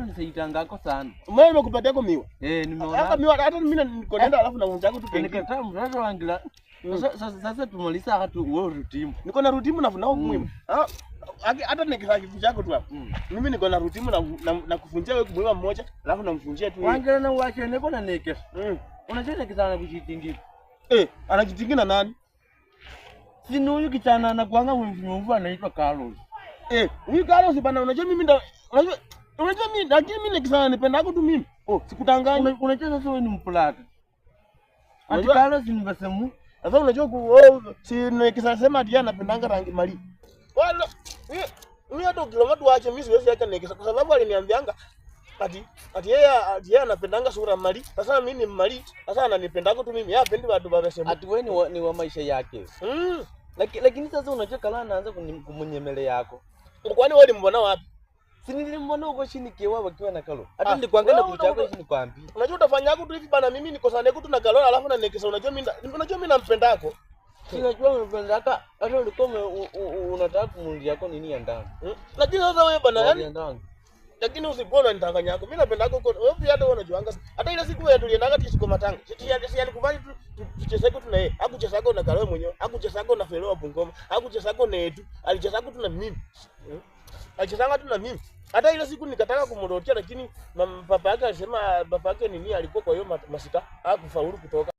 Nisaitangako sana. Mimi nimekupatia kwa miwa. Eh, nimeona. Hata miwa hata mimi niko nenda alafu na mwanzo tu pengine. Nikataa mtoto wangila. Sasa tumaliza hatu wewe rutimu. Niko na rutimu na funao muhimu. Ah, hata nikifanya kitu chako tu hapa. Mimi niko na rutimu na kufunjia wewe kumwima mmoja, alafu namfunjia tu yeye. Wangila na wache niko na nekesa. Unajua nekesa kuchitingi. Eh, anajitingi na nani? Si ni huyu kijana anakuanga mvu anaitwa Carlos. Eh, huyu Carlos bana, unajua mimi ndo unajua mimi lakini mimi nikisana nipendako tu mimi. Oh, sikutanganyi. Unajua sasa wewe ni mplaka. Ati Carlos ni basemu. Sasa unajua si nikisema ati yeye anapendanga rangi mali. Wala huyu hata ukiloma tu waache mimi siwezi acha nikisa kwa sababu aliniambianga ati yeye anapendanga sura mali. Sasa mimi ni mali. Sasa ananipendako tu mimi. Yeye hapendi watu babesemu. Ati wewe ni wa maisha yake. Lakini sasa unajua kala anaanza kumunyemelea yako. Kwani wewe ulimbona wapi? Si nilimbona huko chini kiwa wakiwa na Kalo. Hata nilikuangalia wewe kucha yako chini kwambi. Unajua utafanya tu hivi bana, mimi niko sana tu na Kalo alafu na nikisa unajua mimi nampendako. Sinajua unampendaka hata ulikuwa unataka kumulia yako nini ya ndani. Lakini sasa wewe bana yani yani lakini usikuwa unanitanganya yako. Mimi napendako huko. Wewe pia hata unajuanga. Hata ile siku wewe tuliendaga tisiko matanga. Si alikubali tuchezeko tu na yeye. Hakuchezako na Kalo mwenyewe. Hakuchezako na Felo wa Bungoma. Hakuchezako na yetu. Alichezako tu na mimi. Alichezanga tu na mimi. Hata ile siku nikataka kumrotia lakini papa yake alisema baba yake nini alikuwa kwa hiyo masika hakufaulu kutoka.